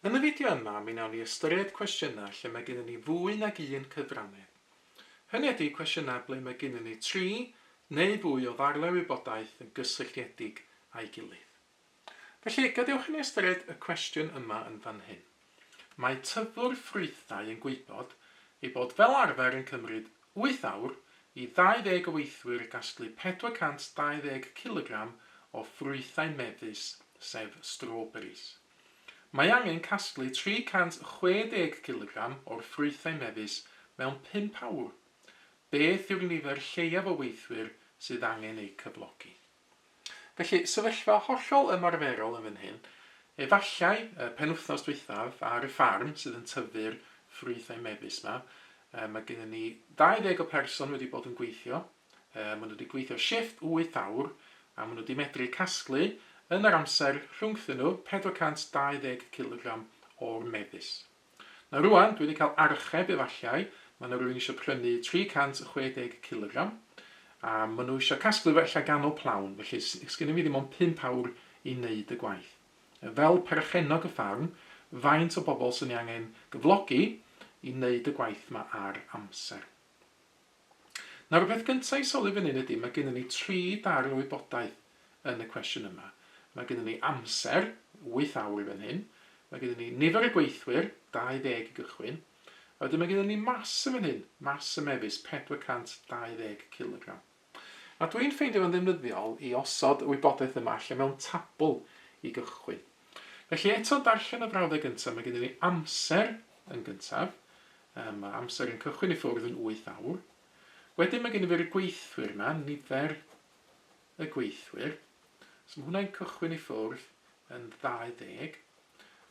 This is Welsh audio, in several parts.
Yn y fideo yma, mi wnawn ni ystyried cwestiynau lle mae gennym ni fwy nag un cyfrannedd. Hynny ydy, cwestiynau ble mae gennym ni tri neu fwy o ddarnau wybodaeth yn gysylltiedig â'i gilydd. Felly, gadewch i ni ystyried y cwestiwn yma yn fan hyn. Mae tyfwr ffrwythau yn gwybod ei bod fel arfer yn cymryd wyth awr i 20 o weithwyr gasglu 420 cilogram o ffrwythau mefus, sef strawberries. Mae angen casglu 360 cilogram o'r ffrwythau mefus mewn pump awr. Beth yw'r nifer lleiaf o weithwyr sydd angen eu cyflogi? Felly, sefyllfa hollol ymarferol yn fan hyn. Efallai, y penwythnos dwythaf, ar y ffarm sydd yn tyfu'r ffrwythau mefus 'ma, mae gennym ni 20 o person wedi bod yn gweithio. Maen nhw wedi gweithio shifft wyth awr a maen nhw wedi medru casglu yn yr amser rhwngthyn nhw 420 cilogram o'r mefus. Nawr rwan, dwi wedi cael archeb efallai, mae yna rywun eisiau prynu 360 cilogram a maen nhw eisiau casglu fo ella ganol plawn, felly sgynny fi ddim ond 5 awr i wneud y gwaith. Fel perchennog y ffarm, faint o bobl sy'n ei angen gyflogi i wneud y gwaith 'ma ar amser? Nawr y peth gyntaf i sylwi fan hyn ydy mae gennym ni tri darn o wybodaeth yn y cwestiwn yma. Mae gennym ni amser, 8 awr i fan hyn, mae gennym ni nifer y gweithwyr, 20 i gychwyn, a wedyn mae gennym ni mas yn fan hyn, mas y mefus, 420 cilogram. A dwi'n ffeindio fo'n ddefnyddiol i osod y wybodaeth yma allan mewn tabl i gychwyn. Felly eto darllen y frawddeg gyntaf, mae gennym ni amser yn gyntaf, Mae amser yn cychwyn i ffwrdd yn 8 awr. Wedyn mae gen i fi'r gweithwyr yma, nifer y gweithwyr. So mae hwnna'n cychwyn i ffwrdd yn 20.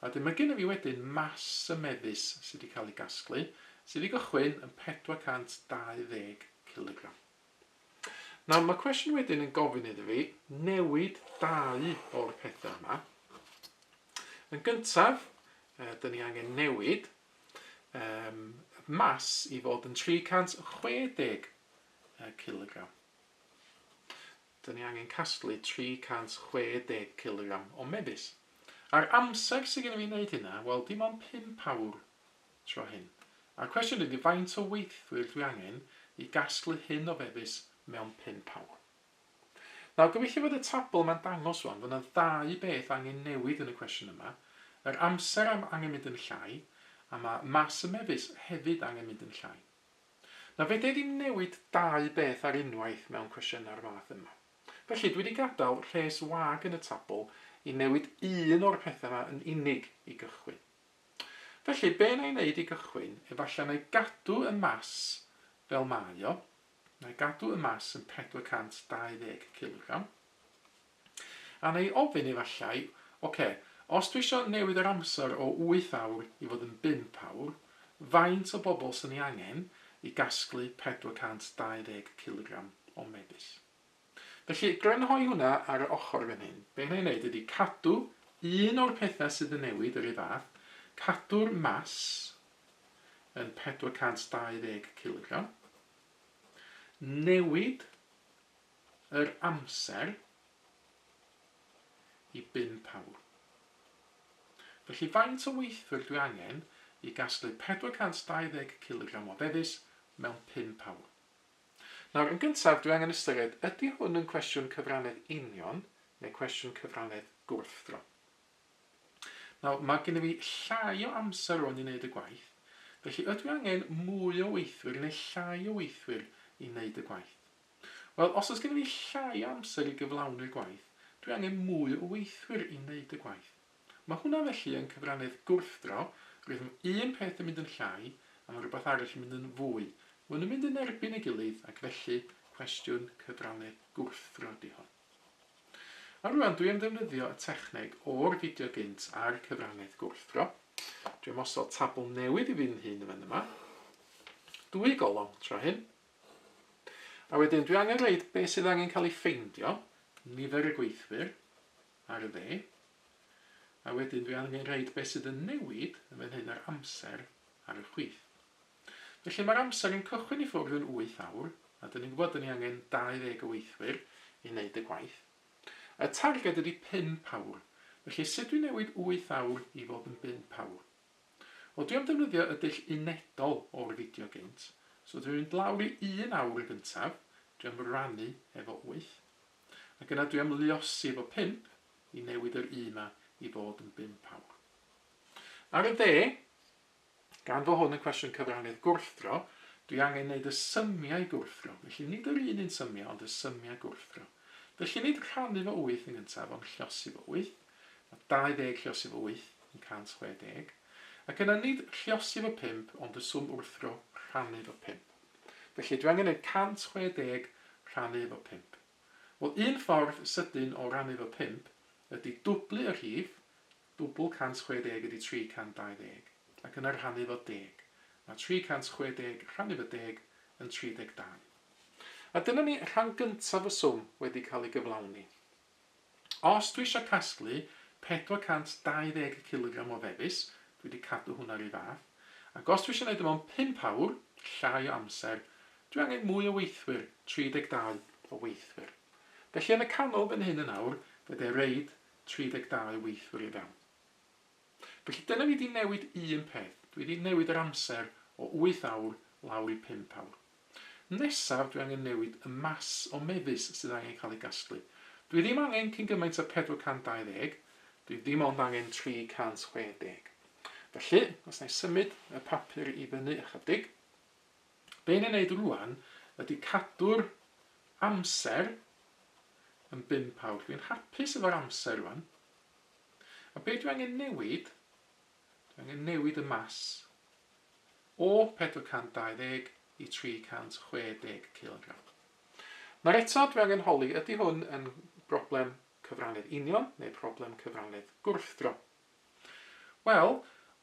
A wedyn mae gen i fi wedyn mas y mefus sydd wedi cael ei gasglu, sydd wedi gychwyn yn 420 cilogram. Nawr mae cwestiwn wedyn yn gofyn iddo fi newid dau o'r pethau yma. Yn gyntaf, dyn ni angen newid um, mas i fod yn 360 cilogram. Dyn ni angen casglu 360 cilogram o mefus. A'r amser sydd gen i fi wneud hynna, wel dim ond 5 awr tro hyn. A'r cwestiwn ydy faint o weithwyr dwi angen i gasglu hyn o fefus mewn pump awr? Nawr gobeithio fod y tabl yma'n dangos rwan fod yna ddau beth angen newid yn y cwestiwn yma, yr amser am angen mynd yn llai, a mae mas y mefus hefyd angen mynd yn llai. Nawr fedra i ddim newid dau beth ar unwaith mewn cwestiynau'r fath yma. Felly dwi wedi gadael rhes wag yn y tabl i newid un o'r pethau yma yn unig i gychwyn. Felly, be wna i wneud i gychwyn, efallai wna i gadw y mas fel mae o. Wna i gadw y mas yn 420 cilogram. A wna i ofyn efallai, oce, os dwi eisiau newid yr amser o 8 awr i fod yn 5 awr, faint o bobl sy'n ei angen i gasglu 420 cilogram o mefus? Felly, grynhoi hwnna ar y ochr fan hyn, be wna i wneud ydy cadw un o'r pethau sydd yn newid yr un fath, cadw'r mas yn 420 cilogram, newid yr amser i 5 awr. Felly faint o weithwyr dwi angen i gasglu 420 cilogram o fefus mewn 5 awr? Nawr, yn gyntaf, dwi angen ystyried, ydy hwn yn cwestiwn cyfrannedd union neu cwestiwn cyfrannedd gwrthdro? Nawr, mae gennym fi llai o amser rwan i wneud y gwaith, felly ydw i angen mwy o weithwyr neu llai o weithwyr i wneud y gwaith? Wel, os oes gennym fi llai o amser i gyflawni'r gwaith, dwi angen mwy o weithwyr i wneud y gwaith. Mae hwnna felly yn cyfrannu'r gwrthdro, roedd un peth yn mynd yn llai a mae rhywbeth arall yn mynd yn fwy. Maen nhw'n mynd yn erbyn ei gilydd ac felly cwestiwn cyfrannu'r gwrthdro ydy hwn. A rwan dwi am ddefnyddio y techneg o'r fideo gynt ar cyfrannu'r gwrthdro. Dwi am osod tabl newydd i fi'n hun yn fan yma. Dwy golofn tro hyn. A wedyn dwi angen rhaid beth sydd angen cael ei ffeindio, nifer y gweithwyr, ar y dde, a wedyn dwi angen rhaid beth sydd yn newid yn fan hyn yr amser ar y chwith. Felly mae'r amser yn cychwyn i ffwrdd yn 8 awr, a dyn ni'n gwybod dyn ni angen 20 o weithwyr i wneud y gwaith. Y targed ydy 5 awr. Felly, sut dwi'n newid 8 awr i fod yn 5 awr? Wel, dwi am ddefnyddio y dull unedol o'r fideo gynt. So dwi'n mynd lawr i 1 awr yn gyntaf, dwi am rannu efo 8. Ac yna dwi am luosi efo 5 i newid yr u 'ma i fod yn 5 awr. Ar y dde, gan fod hwn yn cwestiwn cyfrannedd gwrthdro, dwi angen neud y symiau gwrthdro. Felly nid yr un un symiau, ond y symiau gwrthdro. Felly nid rhannu fo 8 yn gyntaf, ond lliosi fo 8. Mae 20 lliosi fo 8 yn 160. Ac yna nid lliosi fo 5, ond y swm wrthdro rhannu fo 5. Felly dwi angen neud 160 rhannu efo 5. Wel, un ffordd sydyn o rannu efo 5 ydy dwblu y rhif, dwbl 160 ydy 320, ac yna rhannu efo deg. Mae 360 rhannu efo deg yn 32. A dyna ni, rhan gyntaf y swm wedi cael ei gyflawni. Os dwi eisiau casglu 420 cilogram o fefus, dwi wedi cadw hwnna 'r un fath, ac os dwi eisiau gwneud o mewn pump awr, llai o amser, dwi angen mwy o weithwyr, 32 o weithwyr. Felly yn y canol fan hyn yn awr, fedrai reid 32 o weithwyr i fewn. Felly dyna fi 'di newid un peth, dwi 'di newid yr amser o wyth awr lawr i pump awr. Nesaf dwi angen newid y mas o mefus sydd angen cael ei gasglu. Dwi ddim angen cyn gymaint â 420, dwi ddim ond angen 360. Felly, os na i symud y papur i fyny ychydig, be ni'n neud rwan ydy cadw'r amser yn bump awr. Dwi'n hapus efo'r amser rwan. A be dwi angen newid, dwi angen newid y mas o 420 i 360 cilogram. Nawr eto, dwi angen holi, ydy hwn yn broblem cyfrannedd union neu problem cyfrannedd gwrthdro? Wel,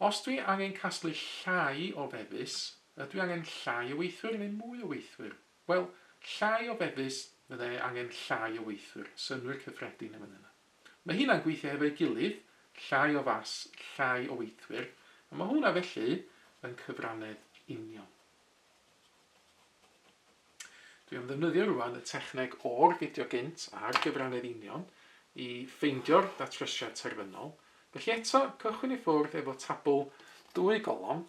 os dwi angen casglu llai o fefus, ydw i angen llai o weithwyr neu mwy o weithwyr? Wel, llai o fefus fyddai angen llai o weithwyr, synnwyr cyffredin yn fan yna. Mae hynna'n gweithio hefo'i gilydd, llai o fas, llai o weithwyr, a mae hwnna felly yn cyfrannedd union. Dwi am ddefnyddio rwan y techneg o'r fideo gynt ar gyfrannedd union i ffeindio'r datrysiad terfynol. Felly eto, cychwyn i ffwrdd efo tabl dwy golofn.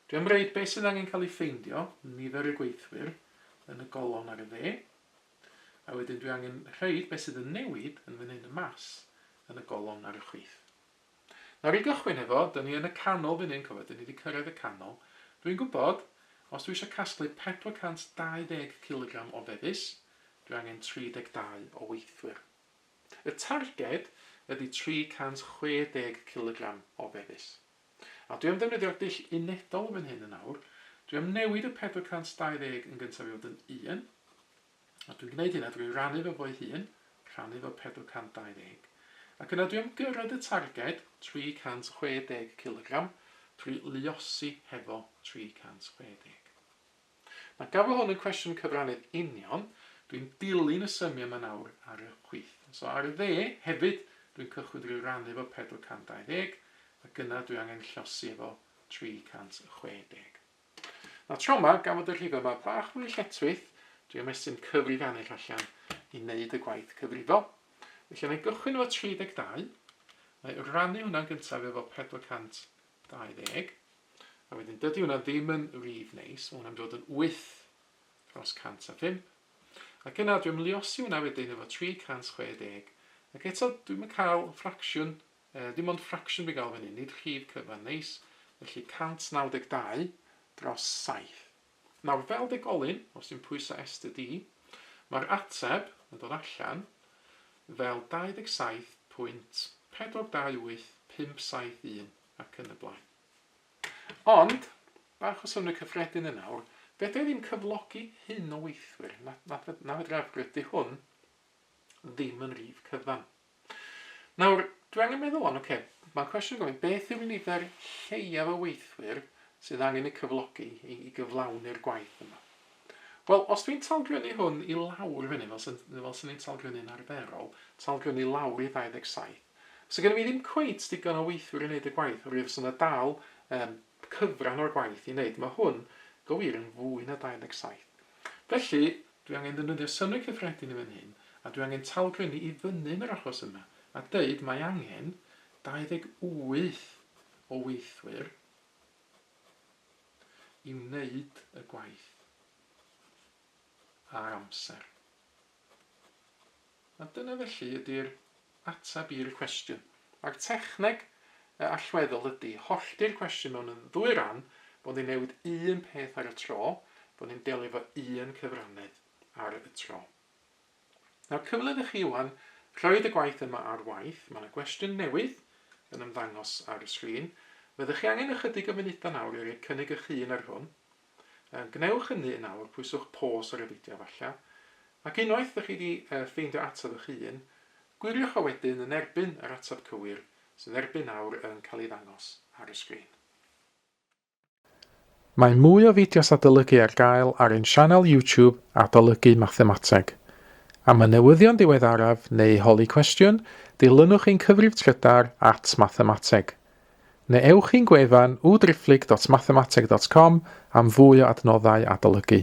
Dwi am reid beth sydd angen cael ei ffeindio, nifer y gweithwyr, yn y golofn ar y dde. A wedyn dwi angen rhoid beth sydd yn newid yn fan hyn y mas yn y golofn ar y chwith. Nawr i gychwyn hefo, dyn ni yn y canol fan hyn, cofio, dyn ni wedi cyrraedd y canol. Dwi'n gwybod, os dwi eisiau casglu 420 cilogram o fefus, dwi angen 32 o weithwyr. Y targed ydy 360 cilogram o fefus. A dwi am ddefnyddio'r dull unedol yn fan hyn yn awr. Dwi am newid y 420 yn gyntaf i fod yn 1. A dwi'n gwneud hynna drwy rannu fo fo'i hun, rhannu fo 420. Ac yna dwi am gyrraedd y targed 360 cilogram drwy luosi hefo 360. Nawr, gan fod hwn yn cwestiwn cyfrannedd union, dwi'n dilyn y symiau yma nawr ar y chwith. So ar y dde, hefyd, dwi'n cychwyn drwy rannu efo 420, ac yna dwi angen llosi efo 360. Nawr, tro yma, gan fod y rhifau yma bach mwy lletchwith, dwi ymestyn cyfrifiannell allan i wneud y gwaith cyfrifo. Felly, na i gychwyn efo 32, na i rannu hwnna'n gyntaf efo 420, A wedyn dydy hwnna ddim yn rif neis, mae hwnna'n dod yn 8 dros 105. Ac yna dwi'n mluosi hwnna wedyn efo 360. Ac eto dwi'm yn cael ffracsiwn, dim ond ffracsiwn dwi'n gael fan hyn, nid rhif cyfan neis. Felly 192 dros 7. Nawr fel degolyn, os dwi'n pwyso S dy D, mae'r ateb yn dod allan fel 27.428571 ac yn y blaen. Ond, bach o synnwyr cyffredin yn awr, fedra i ddim cyflogi hyn o weithwyr, na, na, na fedraf, dydy hwn ddim yn rif cyfan. Nawr, dwi angen meddwl wan, oce, mae'r cwestiwn yn gofyn, beth yw'r nifer lleiaf o weithwyr sydd angen eu cyflogi i, i gyflawni'r gwaith yma? Wel, os dwi'n talgrynnu hwn i lawr fan hyn, fel sy'n, fel sy'n ni'n talgrynnu'n arferol, talgrynnu lawr i 27, So gennym ni ddim cweit digon o weithwyr i wneud y gwaith, oherwydd fysa 'na dal yym cyfran o'r gwaith i wneud. Mae hwn go wir yn fwy na 27. Felly, dwi angen defnyddio synnwyr cyffredin yn fan hyn, a dwi angen talgrynnu i fyny yn yr achos yma, a deud mae angen 28 o weithwyr i wneud y gwaith ar amser. A dyna felly ydy'r ateb i'r cwestiwn. Mae'r techneg allweddol ydy hollti'r cwestiwn mewn yn ddwy ran, bod ni'n newid un peth ar y tro, bod ni'n delio efo un cyfrannedd ar y tro. Nawr cyfle iddo chi ŵan rhoid y gwaith yma ar waith. Mae yna gwestiwn newydd yn ymddangos ar y sgrin. Fyddwch chi angen ychydig o funudau nawr i roi cynnig eich hun ar hwn. Gwnewch hynny yn awr, pwyswch pause ar y fideo falle. Ac unwaith ydych chi wedi ffeindio ateb eich hun, gwiriwch o wedyn yn erbyn yr ateb cywir sydd erbyn nawr yn cael ei ddangos ar y sgrin. Mae mwy o fideos adolygu ar gael ar ein sianel YouTube Adolygu Mathemateg. Am y newyddion diweddaraf neu holi cwestiwn, dilynwch ein cyfrif trydar at mathemateg. Neu ewch i'n gwefan www.mathemateg.com am fwy o adnoddau adolygu.